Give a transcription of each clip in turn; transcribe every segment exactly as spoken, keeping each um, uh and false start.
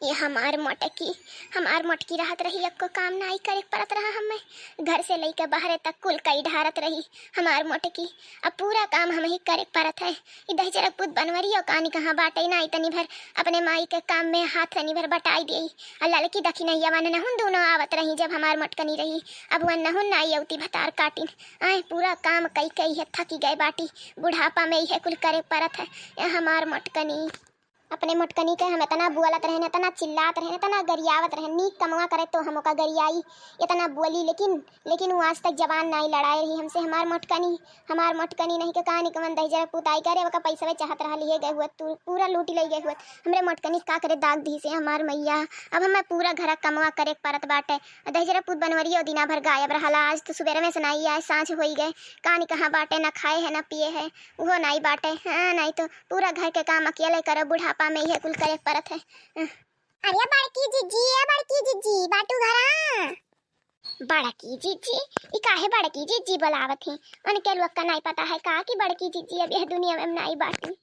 ये हमार मोटकी, हमार मोटकी रहत रही, एक्को काम नाई करे के परत रहा हमें। घर से लइके बाहरे तक कुल कई ढारत रही हमार मोटकी। अब पूरा काम हमही करे के परत है। ई दहिजरक पूत बनवरियो कानी कहाँ बाटे, नाई तनी भर अपने माई के काम में हाथ तनी भर बटाई देई। आ ललकी दखिनहिया वन नहुन दूनो आवत रही जब हमार मोटकनी रही। अब वन नहुन नाई अउती भतार काटिन। आए पूरा काम कई कई है थकी गए बाटी। बुढ़ापा में इहे कुल करे के परत है। ए हमार मोटकनी। अपने मोटकनी के हम इतना बोलत रहेन, इतना चिल्लात रहेन, इतना गरियावत रहेन, नीक कमवा करे तो हम ओका गरियाई, इतना बोली, लेकिन, लेकिन वो आज तक जबान नाई लड़ाए रही हमसे। हमार मोटकनी, हमार मोटकनी नहीं के कहानी कमन दहिजरा पुताई करे, ओका पैसवे चाहत रहा, लिए गए हुआ तू, पूरा लूटी ले गए हुआ। हमरे मोटकनी का करे दाग दी से हमार मैया। अब हमें पूरा घर कमवा करे के परत बाटे। दहिजरा पूत बनवरियो दिना भर गायब रहला, आज तो सुबेरे में से नाई आए, सांझ होई गए, कहानी कहाँ बाटे, ना खाए है ना पिए है। उहो नाई बाटे। हाँ, नाई तो पूरा घर के काम अकेले करो, बुढ़ापा में इहे कुल करे के परत है। अरे बड़की जिज्जी, ए बड़की जिज्जी, बाटू घरा? बड़की जिज्जी? ई काहे बड़की जिज्जी बोलावत ही? उनके लोग का नाई पता है का कि बड़की जिज्जी अब यह दुनिया में नाई बाटी?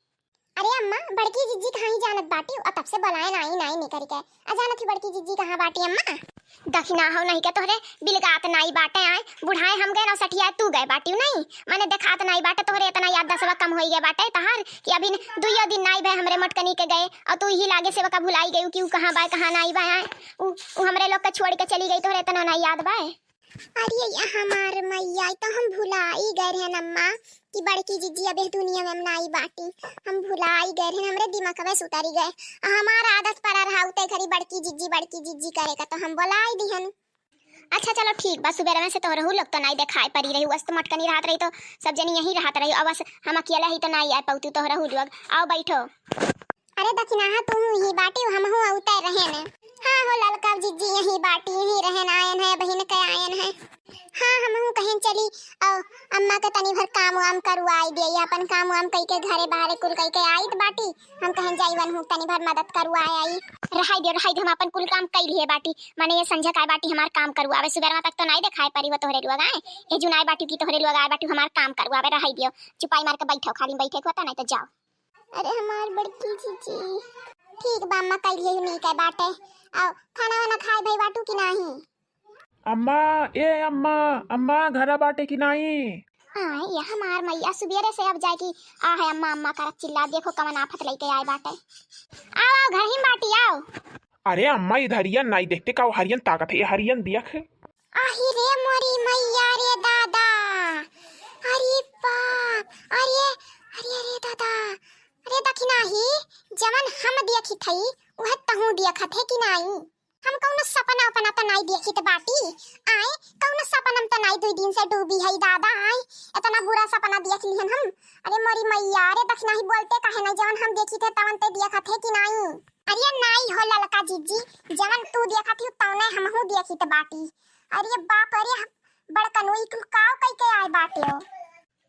अरे अम्मा, बड़की जिज्जी कहाँ ही जानत बाटी? और तब से बोलाए नाई, नाई नहीं करी के। आ जानत ही बड़की जिज्जी कहाँ बाटी अम्मा? दखिना हो नहीं के तोहरे बिलगात नाई बाटे आए, बुढ़ाए हम गए ना सठियाए तू गए बाटियो नहीं, माने देखात नाई बाटे तोहरे इतना याद दसवा कम होई गए बाटे तहार कि अभी दुइयो दिन नाई भए हमरे मोटकनी के गए और तू ही लागे से वका भुलाई गयू कि ऊ कहाँ बाय कहाँ नाई बाय आए, ऊ ऊ हमरे लोग के छोड़ के चली गई तोहरे इतना नाई याद बाय। अरे या हमार मैया, ई तो हम भुलाई गए रहन अम्मा कि बड़की जिज्जी अब इस दुनिया में नाई बाटी। हम भुलाई गए रहन, हमरे दिमागवे से उतरी गए। आ हमार आदत पड़ा रहा उते घड़ी बड़की जिज्जी, बड़की जिज्जी करे का, तो हम बोलाई दिहन। अच्छा चलो ठीक बा, सुबेरवे से तोहरहू लोग तो नाई देखाई पड़ी रही, बस तो मोटकनी रहत रही तो सब जनी यहीं रहत रही, अब बस हम अकेले ही तो नाई आए पौती तोहरहू लोग। आओ बैठो। अरे दखिनाहा तू ही बाटी, हमहू उतर रहेन। हाँ हो ललका जिज्जी यही बाटी, यही रहेन, आयन है बहिन के आयन है। हाँ हमहू कहेन चली, औ अम्मा के तनी भर काम वाम करवाई दे, अपन काम वाम कई के घरे बाहरे कुल कई के आइत बाटी, हम कहेन जाई वनहू तनी भर मदद करवाए आई। रहाई दे, रहाई दे, हम अपन कुल काम कई लिए बाटी, माने ये संझा काय बाटी हमार काम करवावे, सुबेरवा तक तो नाई देखाई परी वो तोहरे लोग आए, ये जुनाई बाटी की तोहरे लोग आए बाटी हमार काम करवावे, रहाई दियो, चुपाई मार के बैठो, खाली बैठे के होता नाई तो जाओ। अरे हमार बड़की जीजी। ठीक बा अम्मा, कइले ही नीक है बाटे। आओ, खाना वाना खाए भई बाटू कि नाही? अम्मा, ए अम्मा, अम्मा घरा बाटे कि नाही? हाँ, ये हमार मैया सुबेरे से अब जाए कि आ है अम्मा, अम्मा करत चिल्ला, देखो कवन आफत लइके आए बाटे। आओ, आओ, घर ही में बाटी, आओ। अरे अम्मा, इधरियन नाही देखते का, वो हरियन ताकत है, ये हरियन दियख। आही रे मोरी मैया रे दादा, अरे बाप, अरे, अरे, अरे दादा, अरे दखिनाही, जवन हम देखी थई, वह तहूँ देखत है कि नाही? हम कौनो सपना उपना त नाही देखी त बाटी, आए, कौनो सपना में त नाही, दुई दिन से डूबी है दादा, आए, इतना बुरा सपना देख लिहन हम। अरे मोरी मैया, अरे दखिनाही बोलते काहे नाही, जवन हम देखी थे तवन ते देखत है कि नाही? अरे नाई हो ललका जीजी, जवन तू देखत ही तौने हमहू देखित बाटी। अरे बाप रे, बड़कनुई कुल काव कई के आए बाटे हो।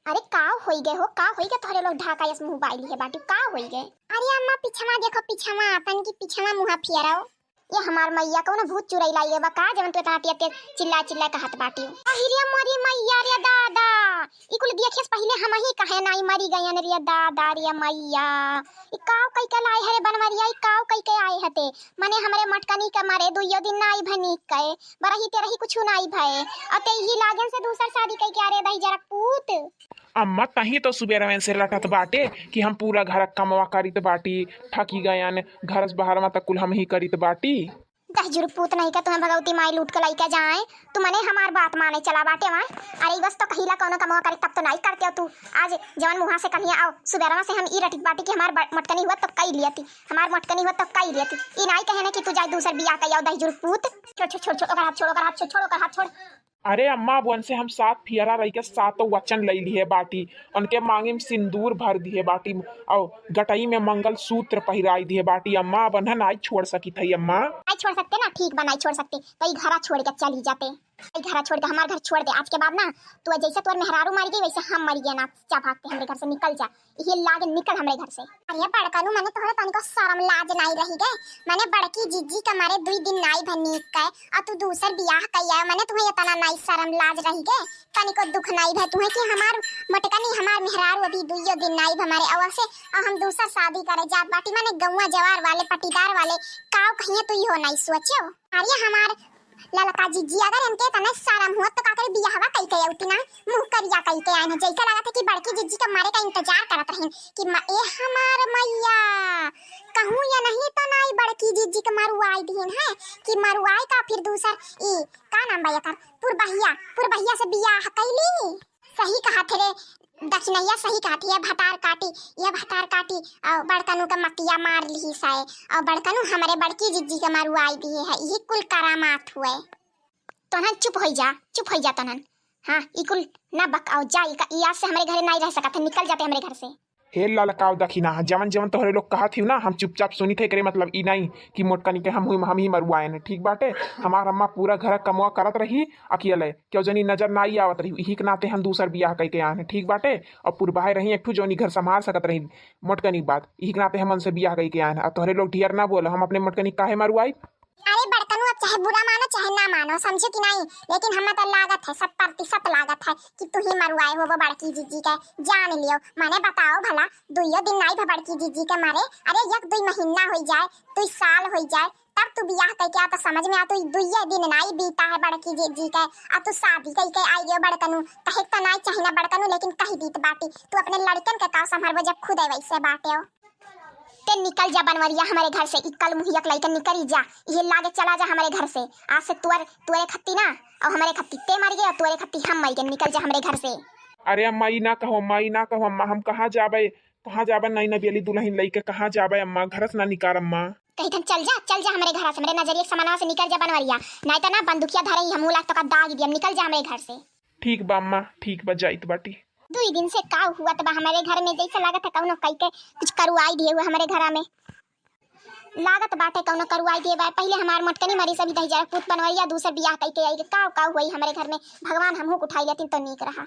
अरे काव होई गए हो, काव होई गए, तोहरे लोग ढाका यस मुँह बाई लिए बाटी, काव होई गए? अरे अम्मा पिछवा देखो, पिछवा, तन की पिछवा मुँहा फियराओ। ये हमार मैया कौनो भूत चुड़ैल आई बा का, जवन तू इतना तेज तेज चिल्ला चिल्ला कहत बाटी? अहि रे मोरी मैया रे दादा, ई कुल देखियस पहिले हमही कहे नाई मरी गयन रे दादा रे मैया। ई काव कई के लाई हरे बनवरिया, ई काव कई के आए हते? मने हमरे मटकनी के मारे दुइयो दिन नाई भनी कए, बरही तेरही कुछु नाई भए। अ ते ही लागन से दूसर शादी कई के आ रे दही जरक पूत। अम्मा तही तो सुबेरवे से लटत बाटे कि हम पूरा घर कमवा करित बाटी, थकी गयन, घर से बाहर में तक कुल हम ही करित बाटी। दहिजुर पूत नहीं का तुम्हें भगवती माई लूट के लइके जाए, तू मने हमार बात माने चला बाटे वहाँ। अरे बस तो कहिला कौनो कमवा करे तब तो नहीं करते हो तू। आज जवन मुँहा से कहिया आओ सुबेरवा से हम ई रटित बाटी कि हमार ब-, मटकनी हुआ तो कई लियती, हमार मटकनी हुआ तो कई लियती। ई नहीं कहे ना कि तू जाए दूसर बियाह कई आओ दहिजुर पूत। छोड़, छोड़, छोड़, छोड़, ओकर हाथ छोड़, ओकर हाथ छोड़, छोड़, ओकर हाथ छोड़। अरे अम्मा, अब उनसे हम सात फियरा रही के सातों वचन लई लिहे बाटी, उनके मांगी में सिंदूर भर दिहे बाटी, और गटई में मंगल सूत्र पहिराई दिहे बाटी। अम्मा, अब उन्हें नाई छोड़ सकी थई अम्मा। नाई छोड़ सकते ना, ठीक बा, नाई छोड़ सकते, तो ई घरा छोड़ के चली जाते। ई घर छोड़ दे, हमार घर छोड़ दे। आज के बाद ना तू जैसे तोर मेहरारू मर गई वैसे हम मर गए ना। जा भाग के हमरे घर से निकल जा, ये लागे निकल हमरे घर से। अरे बड़कनू, मने तोहरे तनिको शरम लाज नाई रही गे? मने बड़की जिज्जी के मारे दुई दिन नाई भे नीक के, और तू दूसर बियाह कई आयो, मने तुम्हें इतना नाई शरम लाज रही गे? तनिको दुख नाई भे तुम्हें कि हमार मोटकनी, हमार मेहरारू अभी दुइयो दिन नाई भे मारे, और से और हम दूसर शादी करे जात बाटी, मने गौवा जवार वाले, पटीदार वाले, काव कहिए तू इहो नाई सोचो। अरे हमार ललका जिज्जी, अगर इनके तने शरम हुआ तो का करे बियाहवा कई के अउती ना, मुंह करिया कई के आइन है। जैसे लागत है कि बड़की जिज्जी के मारे का इंतजार करत रहिन कि म-, ए हमार मैया, कहूँ या नहीं तो नाई बड़की जिज्जी के मरुआई दिहिन है कि मरुआई का फिर दूसर ई का नाम बा एकर, पुरबहिया, पुरबहिया से बियाह कैली। सही कहा थे रे दखिनैया, सही कहा थे, यह भतार काटी, यह भतार काटी, और बड़कनू का मतिया मार ली साए, और बड़कनू हमरे बड़की जिज्जी के मरुआई दिए है, यही कुल करामात हुए। तोहन चुप होई जा, चुप होई जा तोहन। हाँ, ई कुल ना बकाओ जा, ई का, ई आज से हमरे घरे नाई रह सकत है, निकल जाते हमरे घर से। हे ललकाव दखिना, जवन जवन तोहरे लोग कहत हिउ ना, हम चुपचाप सुनित है, एकरे मतलब ई नाई कि मोटकनी के हम हुई, हम ही मरुआएन, ठीक बाटे? हमार अम्मा पूरा घर कमवा करत रही अकेले, क्यों जनी नजर नाई आवत रही, इही के नाते हम दूसर बियाह कई के आएन, ठीक बाटे? और पुरबाहे रही एक ठू जौनी घर संभाल सकत रही मोटकनी के बाद, इही के नाते हम उनसे बियाह कई के आएन। और तोहरे लोग ढेर ना बोलो, हम अपने मोटकनी काहे मरुआई? अरे बड़कनू, अब चाहे बुरा मानो चाहे ना मानो, समझो कि नहीं, लेकिन हमें तो लागत है, शत प्रतिशत लागत है कि तू ही मरुआए होबो बड़की जिज्जी के। जान लियो, मने बताओ भला, दुइयो दिन नाई भे बड़की जिज्जी के मारे, अरे एक दुई महीना होई जाए, दुई साल होई जाए, तब तू बियाह कई के आ तो समझ में आ, तू दुइये दिन नाई बीता है बड़की जिज्जी के, आ तू शादी कई के आई गयो बड़कनू। कहे के तो नाई चाहिए ना बड़कनू, लेकिन कही दीत बाटी, तू अपने लड़कन के का संभरबो जब खुदे वैसे बाटे हो। ते निकल जा बनवरिया हमरे घर से, ई कल मुहिया के लइकन निकल जा, इहे लागे चला जा हमरे घर से। आज से तुअर, तुअरे खत्ती ना, और हमरे खत्ती ते मर गए, और तुअरे खत्ती हम मर गए, निकल जा हमरे घर से। अरे अम्मा, ई ना कहो अम्मा, ई ना कहो अम्मा, हम कहाँ जाबे, कहाँ जाबे नई नबियली दुल्हन लइके, कहाँ जाबे अम्मा, घर से ना निकार अम्मा। कही थन चल जा, चल जा हमरे घर से, हमरे नजरिए के समनवा से निकल जा बनवरिया, नहीं तो ना बंदूकिया धरे ही हमहू लाग तो का दाग दिया, निकल जा हमरे घर से। ठीक बा अम्मा, ठीक बा, जाइत बाटी। दुई दिन से का हुआ त बा हमरे घर में, जैसे लागत है कौनो कई के कुछ करुआई दिए हुए हमरे घरा में। लागत बाटे कौनो करुआई दिए बा। पहिले हमार मोटकनी मरी सभी दहिजरा पूत बनवरिया, दूसर बियाह कई के आई के का, का हुई हमरे घर में। भगवान हमहू के उठाई लेतिन तो नीक रहा।